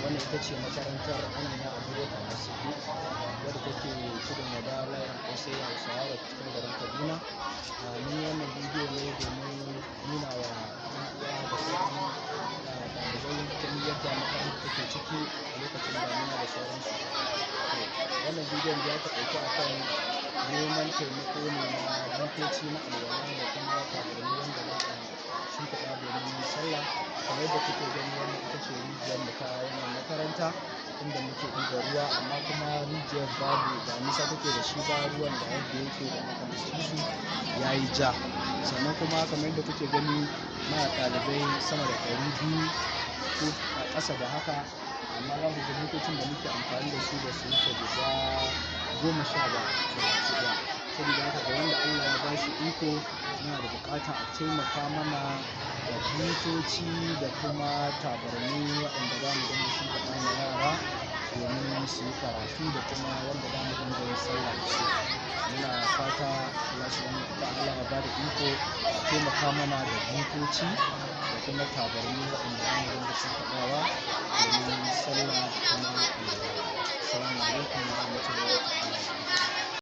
Wannan ita ce makarantar Amina Abubakar As-Siddiq wadda take Tudun Wada, layin Ƙosai, Hausawa da cikin garin Kaduna. Mun yi wannan bidiyo ne domin nuna wa 'yan uwa da sauran ɗalibai ta yadda makarantar take ciki a lokacin damina da sauransu. To, wannan bidiyon ya taƙaitu a kan neman taimako ne na butoci na alwala da kuma tabarmi wanda za a shimfiɗa domin yin sallah. Kamar yadda kuke gani, wannan ita ce rijiyar mu ta wannan makaranta inda muke ɗiban ruwa, amma kuma rijiyar babu ba nisa take da shi ba. Ruwan da yadda yake da makamantansu, ya yi ja. Sannan kuma kamar yadda kuke gani, muna ɗalibai sama da 200 ko a ƙasa da haka, amma za ku ga butocin da muke amfani da su ba su wuce guda 10 ba gabaki ɗaya. Saboda haka, ga wanda Allah ya bashi iko, muna da buƙata a taimaka mana da butoci da kuma tabarmi waɗanda za mu dinga shimfiɗa ma yara domin su yi karatu da kuma wanda za mu dinga yin sallah da su. Muna fata Allah Subhanahu wa Ta'ala ya bada iko a taimaka mana da butoci da kuma tabarmi waɗanda za mu dinga shimfiɗawa domin sallah da kuma alwala. Assalamu alaikum wa rahmatullahi ta'ala.